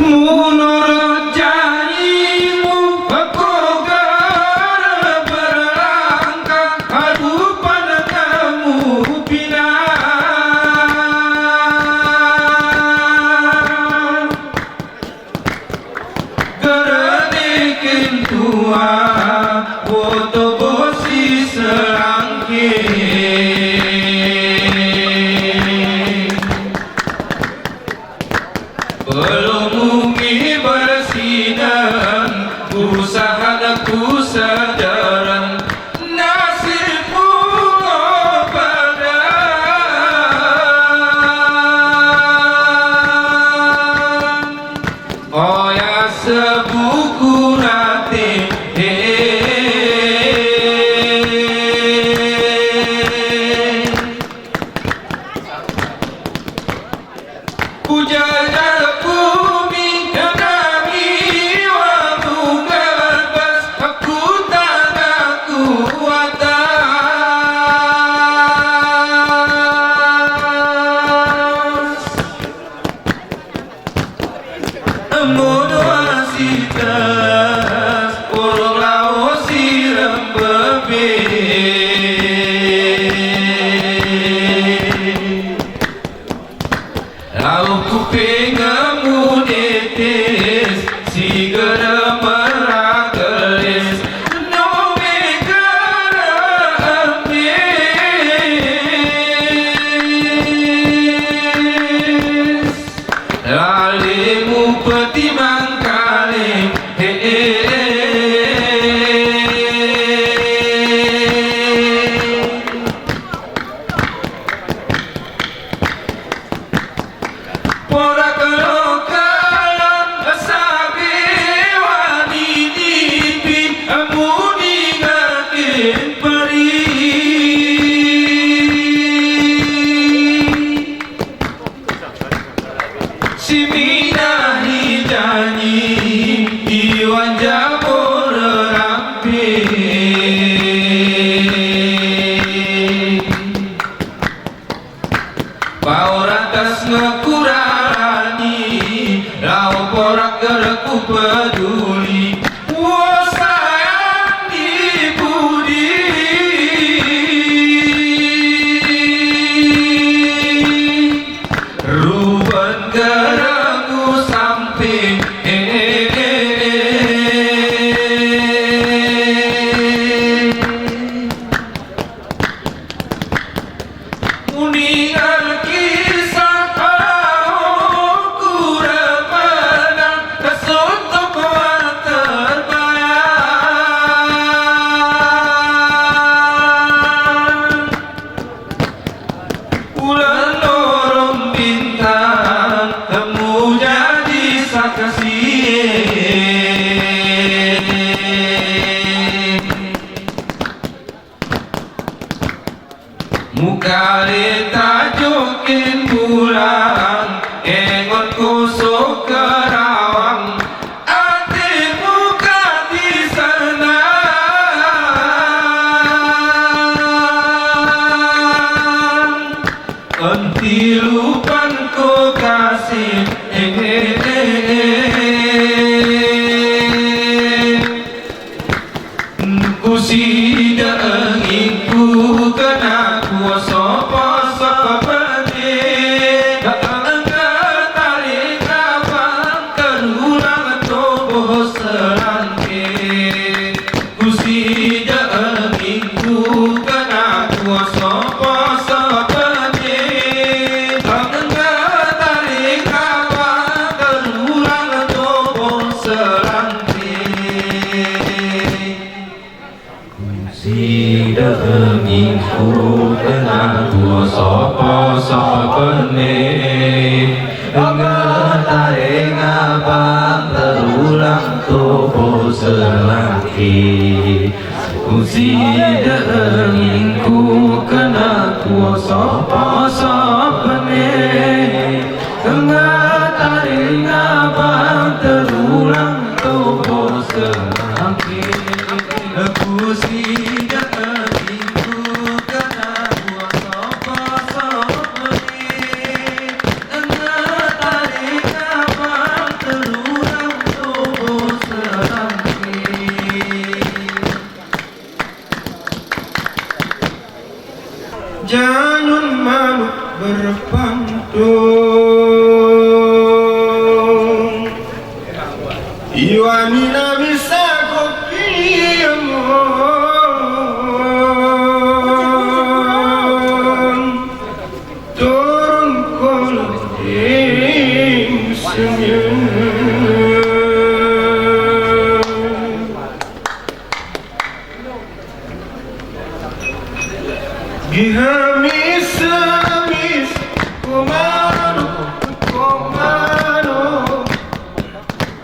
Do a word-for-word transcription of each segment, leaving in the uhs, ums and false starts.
Munurut janjimu, aku garap berlangkah, harupan kamu pinang. Geredikin tua, boto bosi selangke. Belum mungkin bersinan, usahan aku sadaran, nasibmu padan. Oya sebuku rate, he. Kujajal bumi kami wa munggal bas, aku tana kuatas. Amun wasitas, urung lawas sirem bebe. Lauk kuping amun etes, sigera merageles, no megara ames. Lale mu peti mangkale, he, he, he, he. Porak lokalan sabe wani nipi, amun ingatin peri. Siminah i janji iwan jabor rampe. Paoratas ngekura rani, lau porak gereku peduli, wo sayang di budi. Ruban gereku sampe, eh, eh, eh, eh. Muningan kisah lau kura menang, kesuntuk wa terbayang. Ulan lorong bintang, temu jadi saksi. Mukale tajukin bulan, engon kusuk kerawang, ati muka di sana. Enti lupan ku kasih, eh, eh, eh, eh. Kusida enginku kena kuasa pasapa pene. Engga taring abang terulang tubuh selangke. Kusida enginku kena kuasa pasapa pene. Engga taring abang terulang tubuh selangke. Kusida enginku kena kuasa pasapa pene. Engga taring abang terulang tubuh selangke. Kusida enginku kena kuasa pasapa pene. Engga taring abang terulang tubuh selangke. Kusida enginku kena kuasa pasapa pene. Engga taring abang Minamisako piyamon turun kol ding sengyan. Gihamis-mis komano, komano,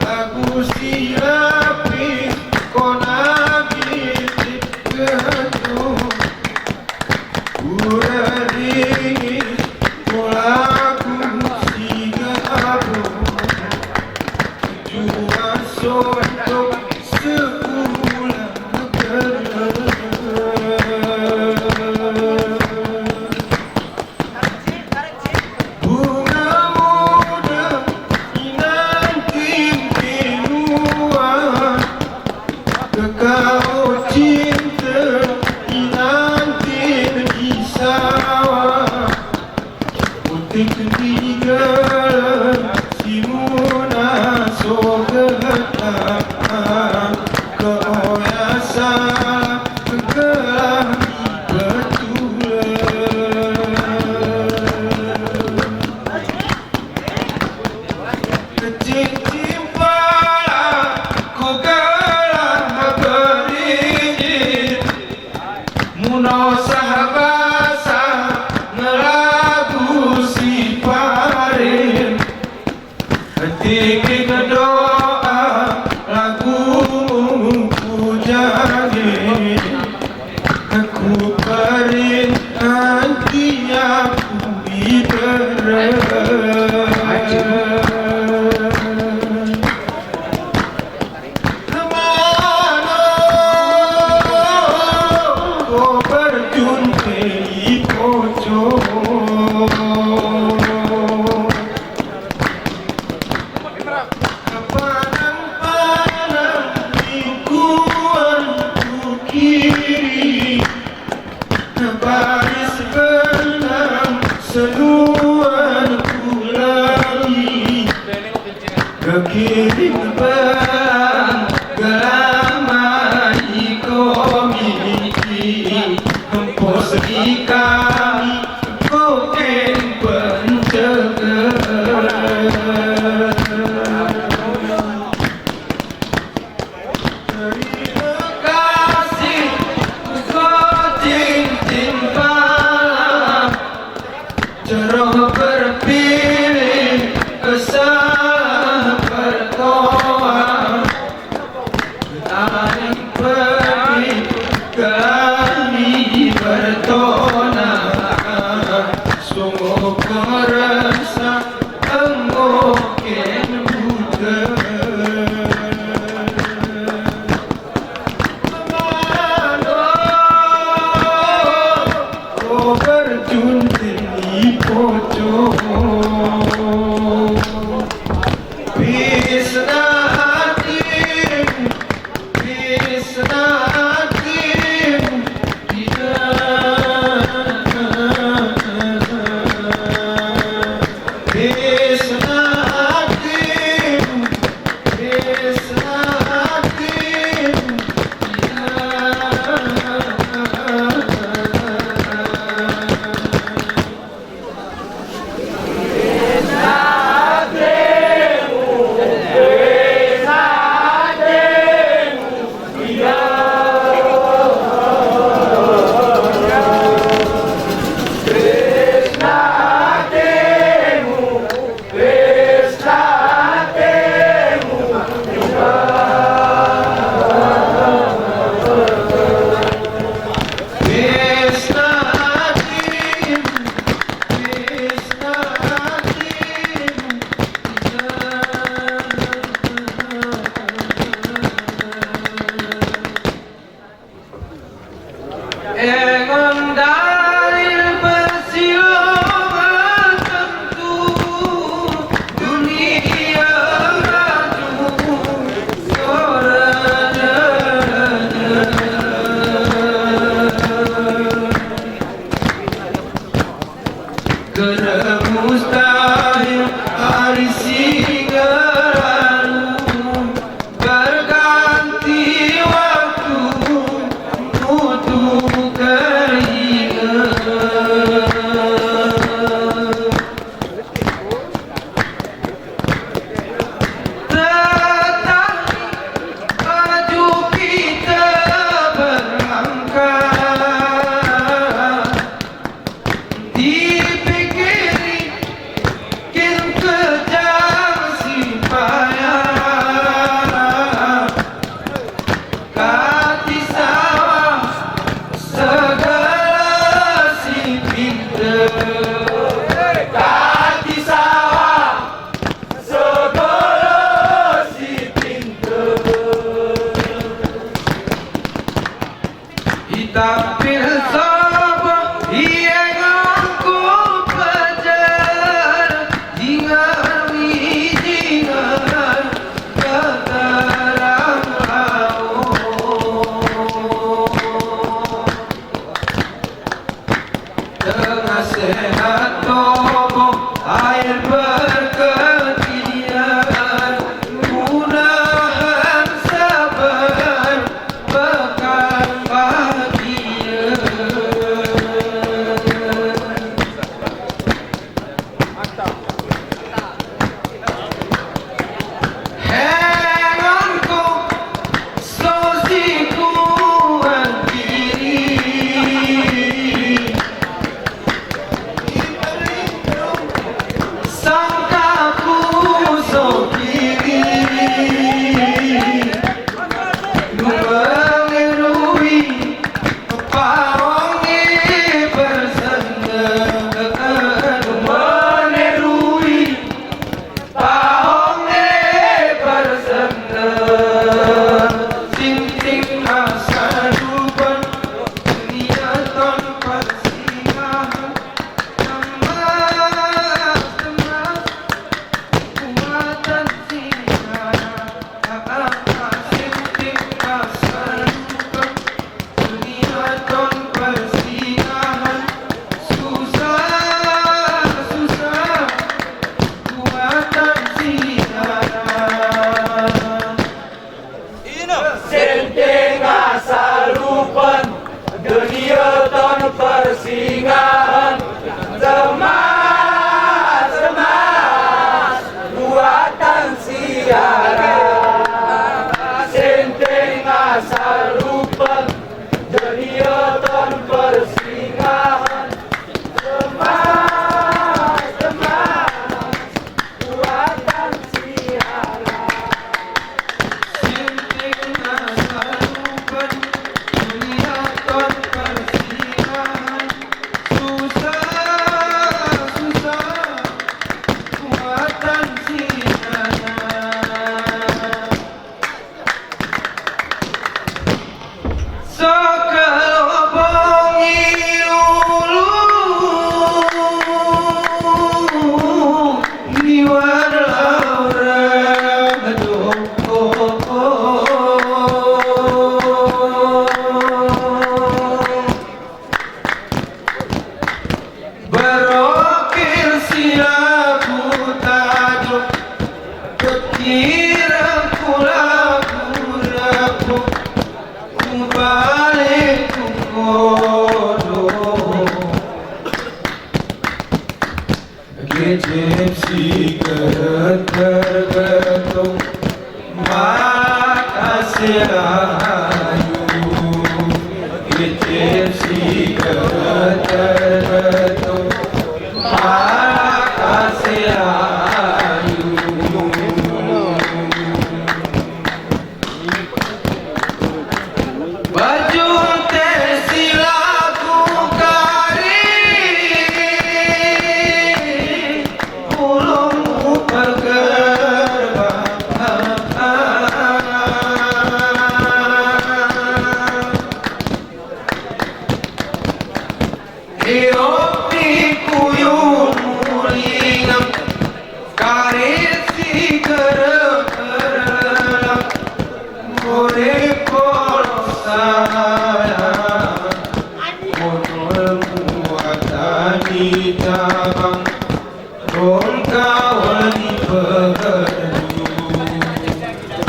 lagu sirapis konagit keto. Uraringis kolaku sigabo. Jua sontok sekula. Bunga muda inantin kinua, kakao cinta inantin isawa. Utik tiga simuna sogatan, kaoyasa kami betulan. Kecing cimpala ko galah berijin. Muno sahabasa ngelagu siparin. Tikin doa lagu mupujani. Kuparin anti aku ibere. Kemano ko berjumpa i poco. Kapanang-panang lingkuan ku kiri. Kabaris benang senuan ku lagi. Temas, temas, buatan siara. Senteng asal rupan, jeniya ton persinggahan. Temas, temas, buatan siara. Senteng asal rupan, jeniya ton persinggahan. Susah, susah, buatan siara. Sakalobong ilu niwan laura doko. Berokir sila ku tajuk, kekira ku lagu lagu, ku balik ku kodo. Kecep si kereter betung, Makasih layu, kecil si kereter betung. Makasih layu. Bajul te sila ku kari. Ulung upal gerbang. Iyopi kuyung mulingang, karit si kerep-kerep, ngorek polok saya, munul muatan di cabang. Rongkaol ni perlu,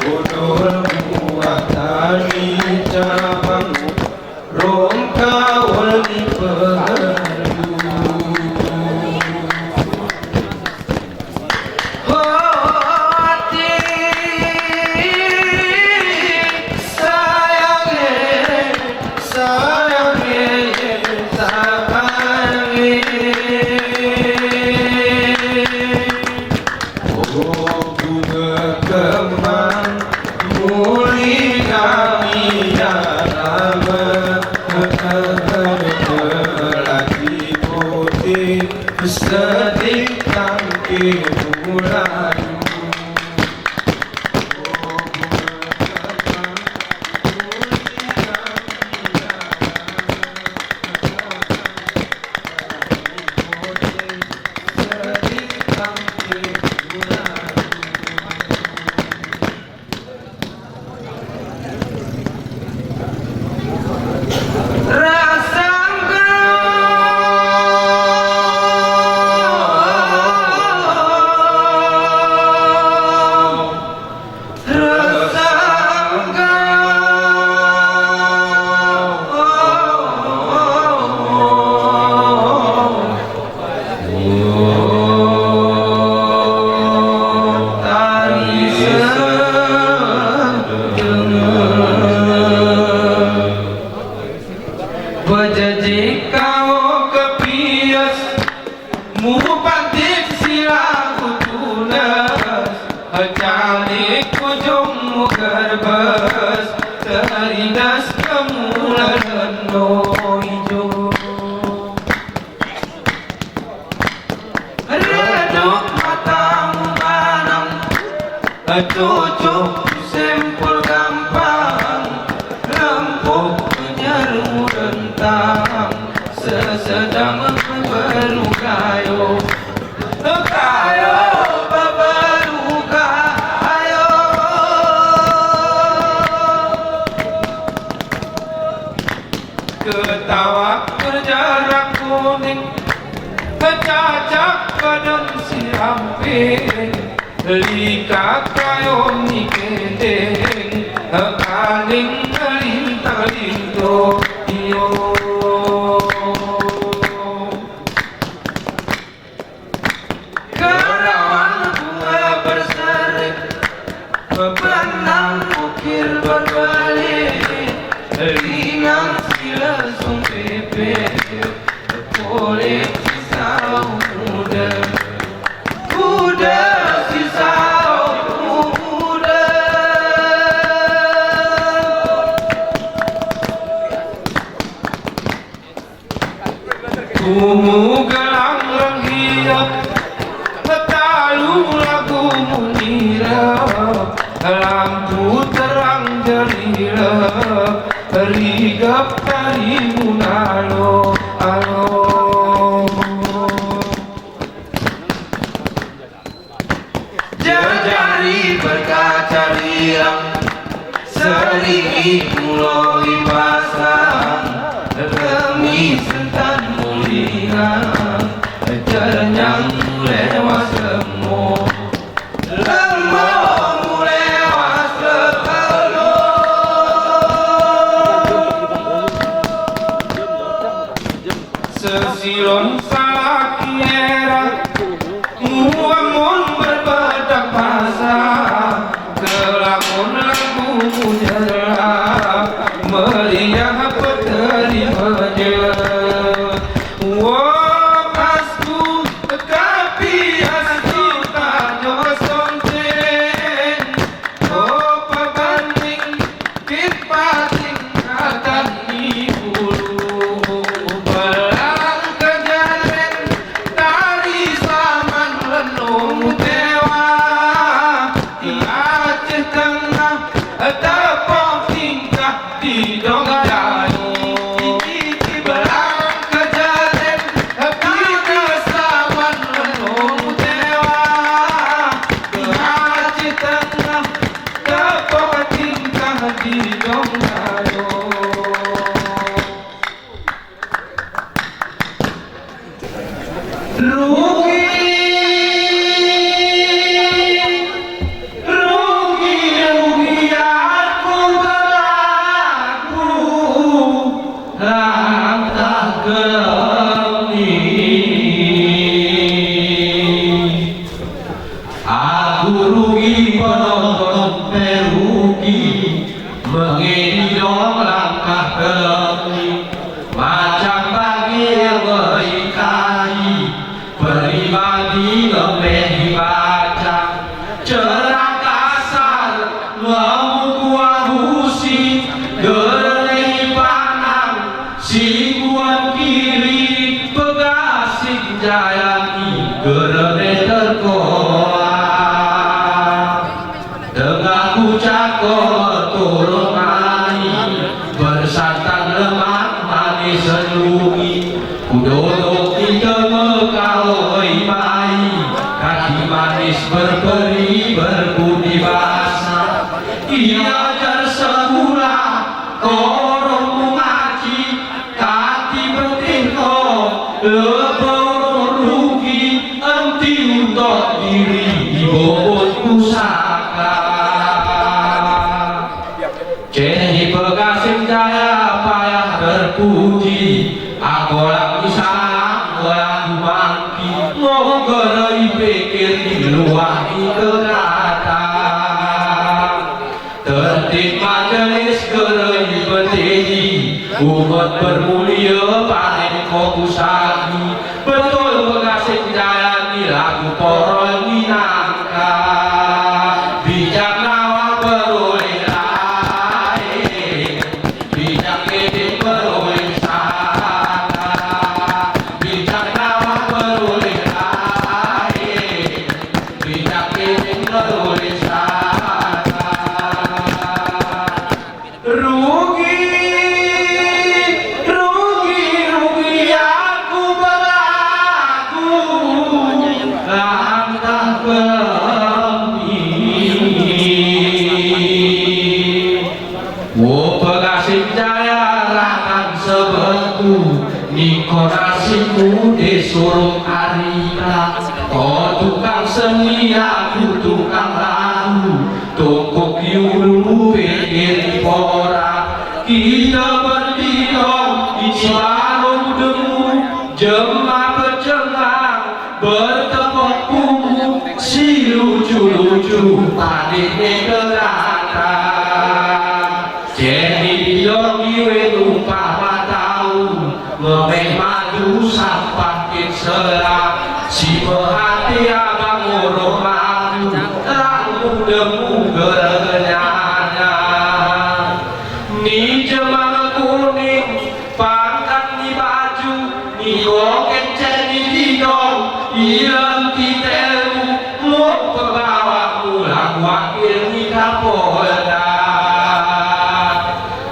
munul muatan di cabang. Rongkaol ni perlu. Hati sayang, sayang, sayang. O bunga kembang, muli kami dalam lati putih, sedih tangki mulayu. Bejejik kao kepias, mupatik sila ku tunas, hecalik ujung mu gerbes, teridas kemula lendo ijo. Redup mata mumanang, cucuk sempul gampang, lempuk penyeru rentang, sesedang beberu kayo, kayo beberu kayo. Ketawak berjarak kuning, kecacak badan si ramping, likak kayon ni kendeng, kaling ngelintak linto iyo. Nang si lesung pepe, polek si saw kuda, kuda si saw kuda. Kumu gelang renggiep, petalu lagu munira, lampu terang jerila, rigep tari munalo, alo. Jejari berkaca riang, seringi mulo i pasang, remi sentan mulingan, jernyang mulewas lemo, lemo mulewas lemo. Sesilon salaki era, nguamun berbedak masa, kelamun lagu mujera, meriah peteri meja. Wo pasku, kapi asku, tanyo sonceng, o pabanding, Kit pating katan ni bulu, belang kejaren, tari saman lenung tewa. Di Aceh Tengah, tepok tingkah di dong dayu. Belang kejaren, tari saman lenung tewa. Di Aceh Tengah, Tepok tingkah di dong dayu. Rugi, rugi, rugi aku belagu, lantah gelem ni. Aku rugi, penonton pe rugi, mengedi dong langkah gelem ni. Macam bagi yang mengikahi, pribadi ngempeh baca, cerah kasar, ngemuk wahusi, gereni panang, Singguan kiri, Pegasik Jaya ni gerene terkoa. Tengah kucak ko turun mai, bersantan lemak manis lungi. Kudodok di tengah kawai mai, kaki manis berperi berbudi basa. Ia ajar sekula, korong mengaji, Kati betih ko, lebong rugi, enti utot diri, ibobot pusaka. Ceni Pegasik Jaya payah terpuji, akolang isang, akolang kumangki, ngogerei pikir di luar ikekata. Tertib majelis gereni betedi, umat bermulia paling ko pusagi. Betul Pegasik Jaya ni lagu porol minangka. Bijak nawah beroleh lain, bijak keding beroleh saka. Bijak nawah beroleh lain, Rugi, rugi, rugi aku belagu, lantah belagu. Wo Pegasik Jaya rakan sebeku, ningko nasibmu de surung arita. Ko tukang seni, aku tukang lagu, tungkuk yulu pekeri pora. Kita berdiri di warung demu, jema pecengang, bertepuk punggung, si lucu-lucu, padene kelata. Ceni bidong iwe tu Temu gernyana ni jemang kuning, pangkat ni baju, ni koken cek ni didong, ilem titelu, muk pebawak mulang wakil ni Kapolda.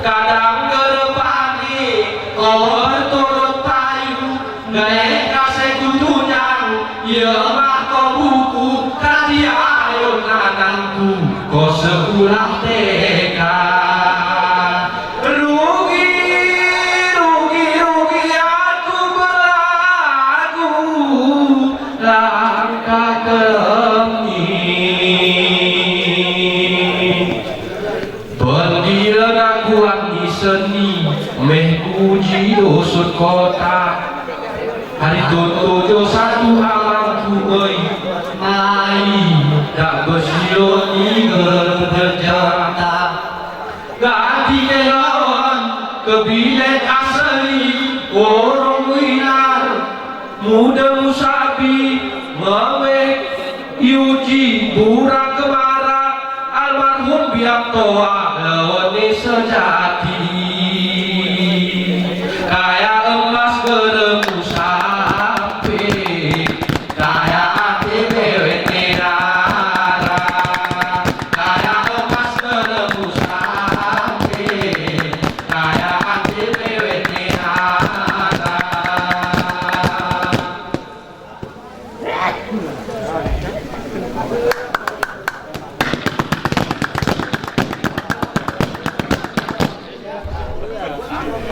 Kadang gerepani, ko berturut payu, Nae kase kutunyang, ye mah ko buku, kati ayun anangku, ko sekulah T K. Rugi, rugi, rugi aku belagu, langkah kemi. Penggilan aku ani seni, meh kuji dosun kota. Hari tuntu jo satu amangku oi, mai, dak besiloni gerjata. Ganti kelon, kebilet asli, orang winar, muda musabi, memek, Yuji, Burak Kemara, almarhum biang toa, lewene sejati. Kaya emas geremu sampe, kaya ate bebet nerara. Kaya emas geremu sampe, kaya ate bebet nerara.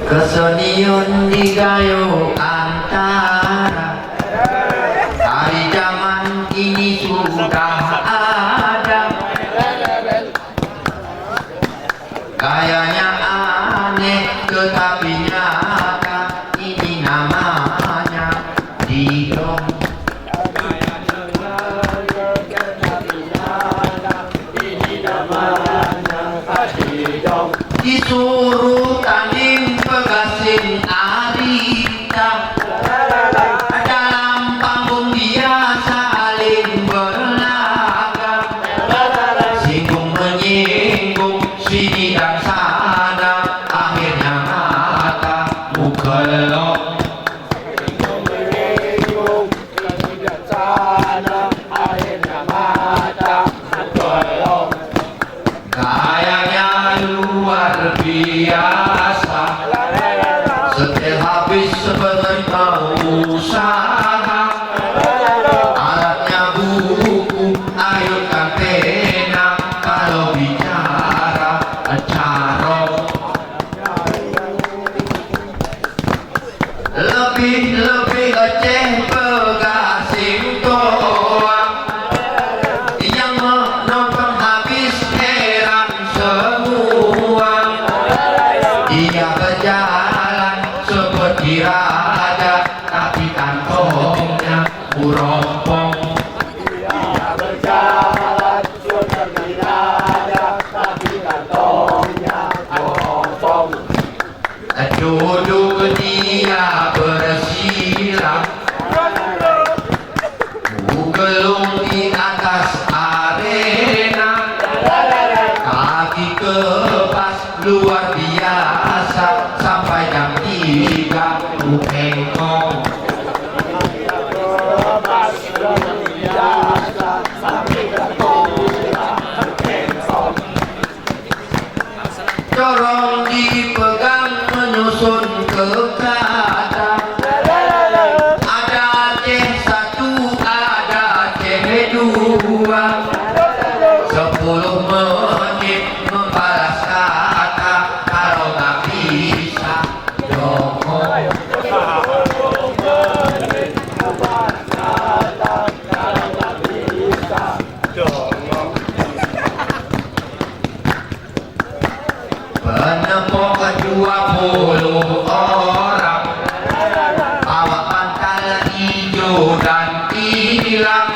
Kesenian di Gayo Antara dari zaman ini sudah ada. Gayanya aneh tetapi nyata, ini namanya didong. Disuruh tanding pegasin arita, dalam panggung dia saling berlaga, singgung menyinggung sini dan sana, akhirnya mata mukelong. Gayanya luar biasa. Setel habis sebenarnya usaha. Alatnya buku, ayun kan pena, kalau bicara carong. Lebih-lebih Aceh pegasing toa, yang menonton habis heran semua. Dia berjalan seperti raja, tapi kantongnya merompong. Dia berjalan seperti raja, tapi kantongnya merompong. Duduk dia bersila, menggelung di atas arena. Kaki kepas luar biasa, sampai jam tiga bengkong. Corong dipegang menyusun ke kata. Ada Aceh satu, ada Aceh dua. Sepuluh menit membalas kata, kalau nggak bisa, jongkok. Penepok dua puluh orang, bawa pantal ijo dan tilang.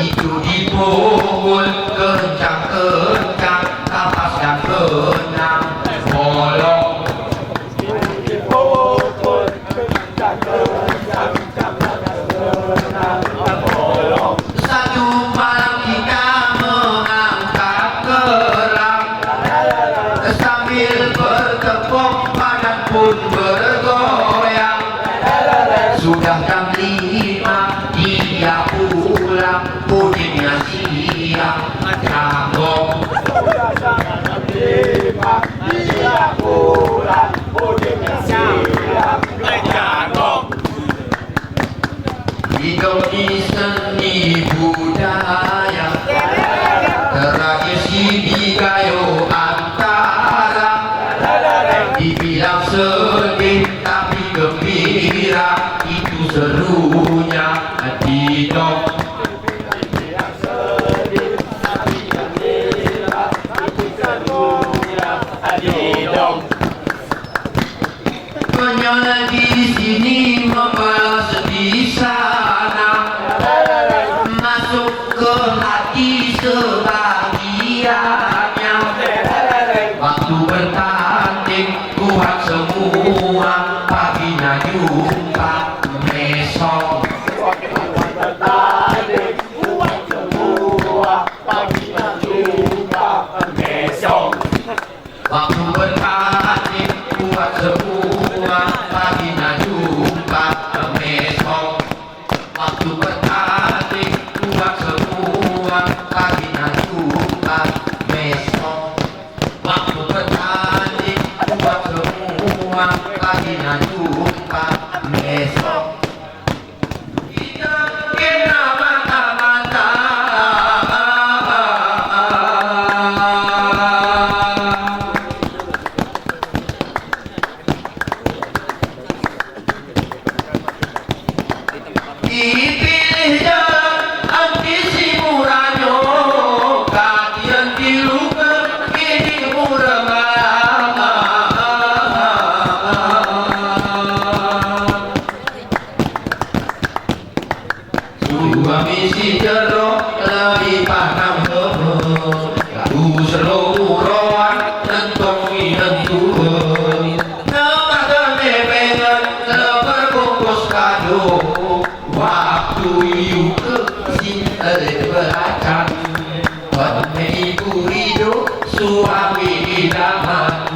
Itu dipukul kencang-kencang, kapas dan benang bolong. Satu malam kita Idong i seni budaya, teragesi di gayo antara, dibilang sedih tapi gembira, itu serunya didong. Konyol di sini, membalas di sana, masuk ke hati sebagiannya. Waktu bertanding, kuat semua, paginya jumpa mesong. Waktu bertanding, kuat semua, paginya jumpa mesong. Waktu bertanding, kuat semua, paginya jumpa mesong. Waktu bertanding, kuat semua, paginya jumpa mesong. Ipilih jalan anti si muranyo, katian tiluka ini murama. Suami si jero lari panam doho, lalu selo muroan nentong minentuho. Nengah kene pengen leper bungkus kado, waktu iyuke si elek beracan. Kene ibu ido suami idaman.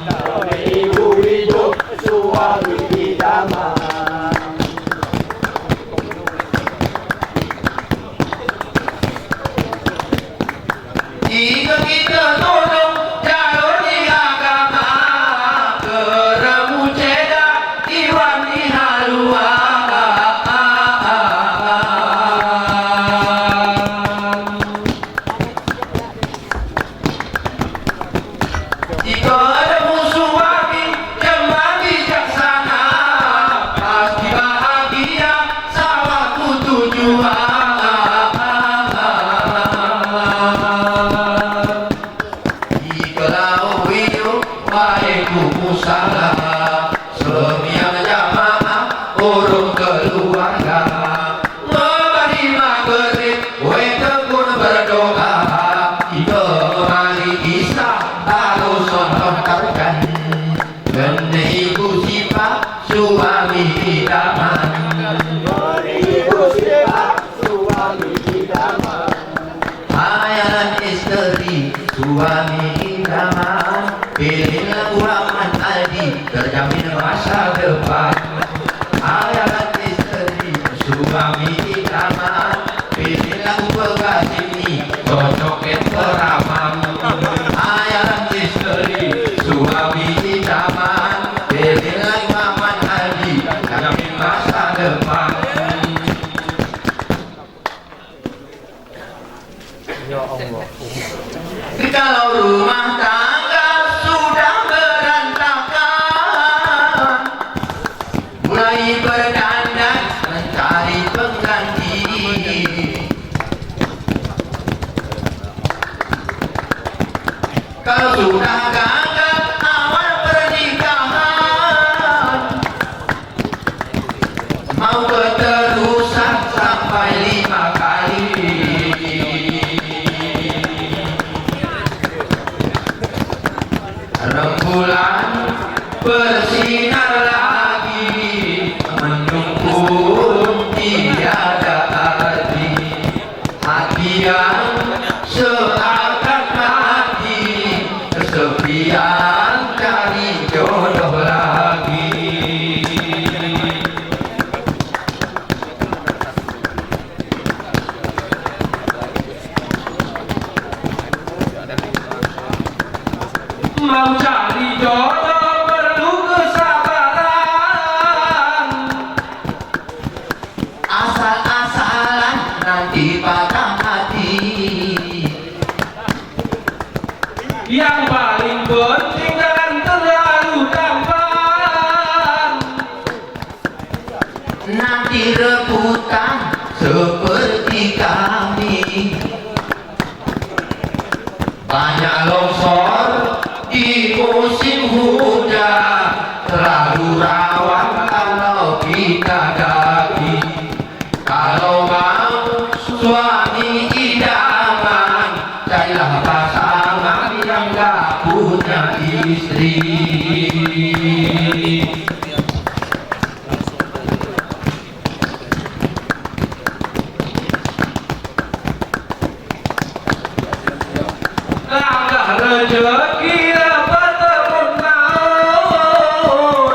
Kene ibu ido suami idaman. Ika kita tolong jalur di agama, keremu ceda iwan di haluan. Ika ada musuh abi, jembar bijaksana, pasti bahagia sawah ku tujuan. Ika lau wiyu, waalaikumsalam. Sembiang jamaah urung keluarga, ngebari magrib wé tekun berdoa. Ika ngebari isa baru sontoh tarjan. Kene ibu sipa suami idaman. Kene ibu sipa suami idaman. Ayalan istri, suami idaman, pilihlah Rahman Adi, terjamin masa depan. Ayalan istri, suami idaman, pilihlah Upa Kasimi, cocok temperaman. Ayalan istri, suami idaman, pilihlah Rahman Adi, terjamin masa depan. Ya Allah. Kalau rumah tangga sudah berantakan, mulai berdandan mencari pengganti. Kalau sudah gagal awal pernikahan, mau keterusan sampai lima kali. Rembulan bersinar lagi, mendung pun tiada arti. Hati yang seakan mati, kesepian cari jodoh lagi. Banyak longsor di musim hujan, terlalu rawan kalau kita daki. Kalau mau suami idaman, carilah pasangan yang nggak punya istri. Langkah rezeki dapat terkenal.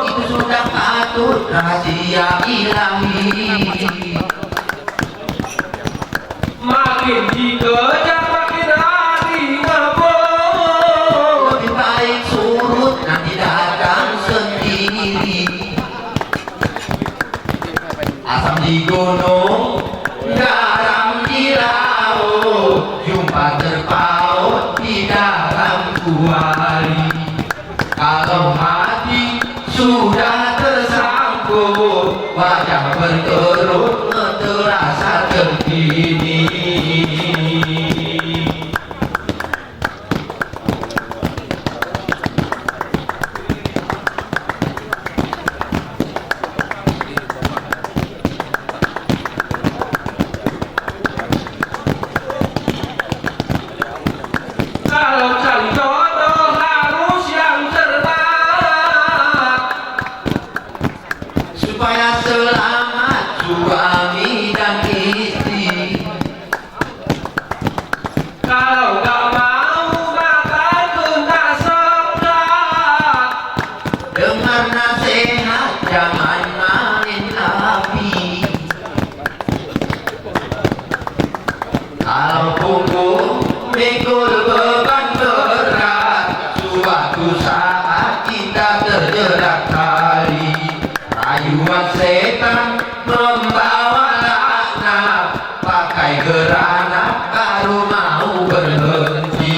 Itu sudah patut rahasia ilahi. Makin dikejar, makin hari ngebul. Lebih baik surut, nanti datang sendiri. Asam di gunung, garam di laut, jumpa terpaut di dalam kuali. Kalau hati sudah tersangkut, wajah berkerut, terasa terkini. Kalau cari jodoh harus yang cermat, supaya selamat suami dan istri. Kalau nggak mau, maka kena sekat. Dengar nasihat, jangan main api. Kalau punggung mikul beban berat, suatu saat kita terjerat tali. Rayuan setan membawa laknat, pakai granat baru mau berhenti.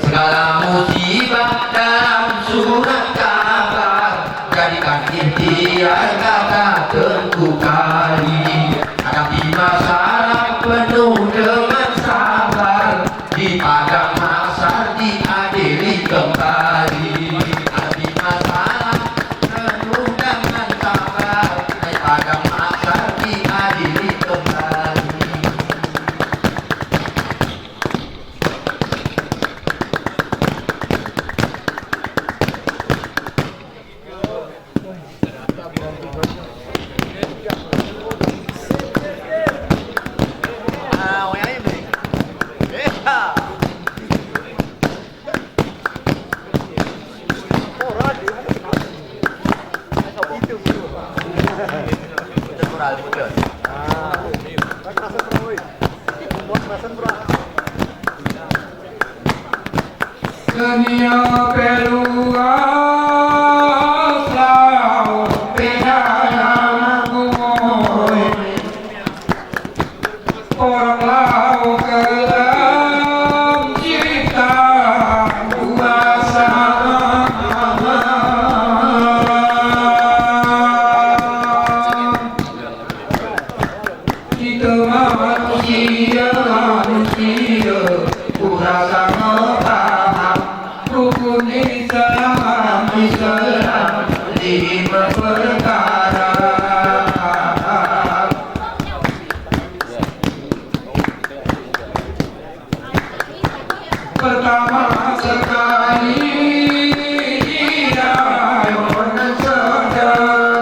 Segala musibah dalam surat kabar, jadikan ikhtiar kata Tengku Kali. Hadapi masalah penuh dengan sabar, di padang mahsyar diadili kembali. Hadapi masalah penuh dengan sabar, di padang mahsyar diadili kembali. Kenia peluas lau pejalan kumoy. Orang lau kelam cipta kuasa. Kita manusia, manusia, kurasa ngepaham rukun Islam, Islam lima perkara. Pertama sekali, dia orang sedekah.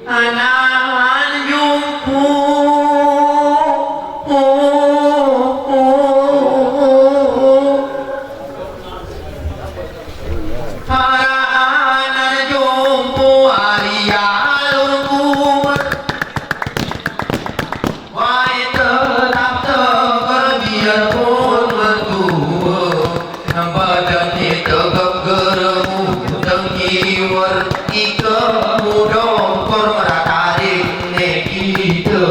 Anan jumpu. Para anan jumpu ari alur kumur. Way tetap teker biarpun mertua, badan kita geger mudeng kiwer, ika mudeng kor meratarik ne kita.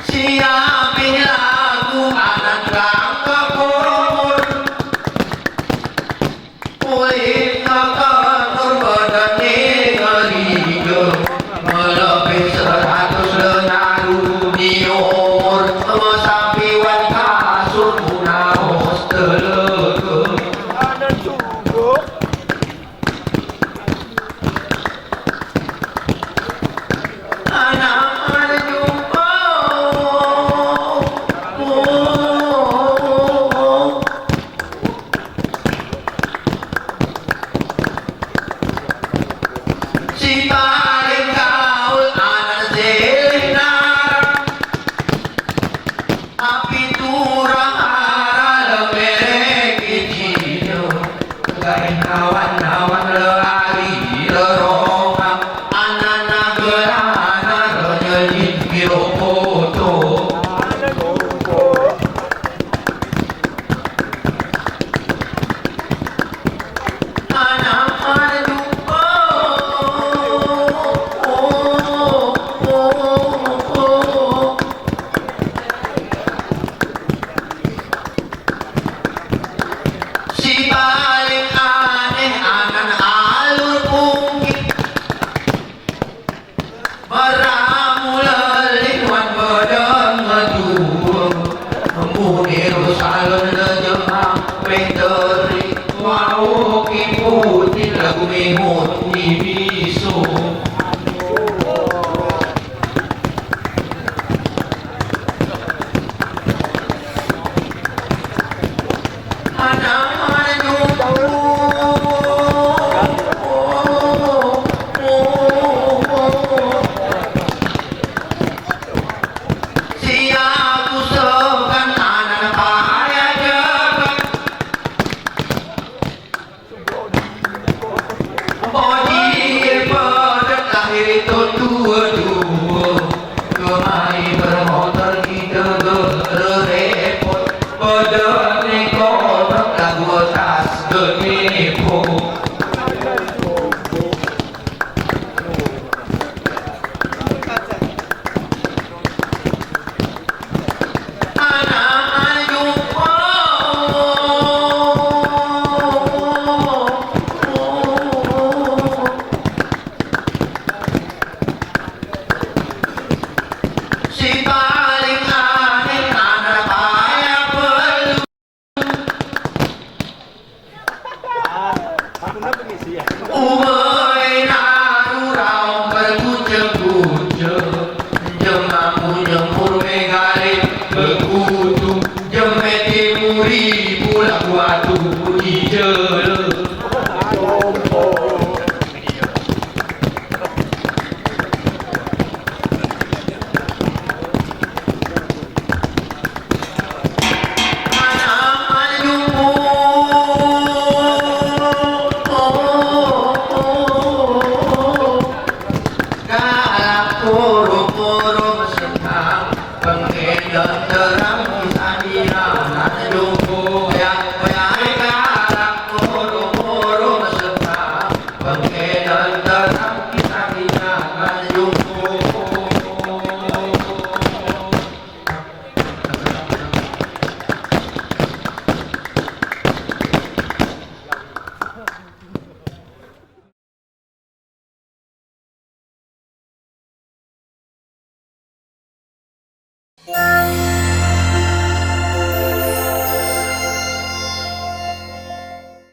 Siya pinaku anan rangka kumur. Ulit na kanur badan ni ngeriga, melebih seratus lenaru ni umur, mesampiwan kasur punaos telega. Anak marjumpa. Si paling gaul anan silih narang. Api turang ara lemerek ijino. Gaen kawan-kawan le Puti lagu mimut ni bisu.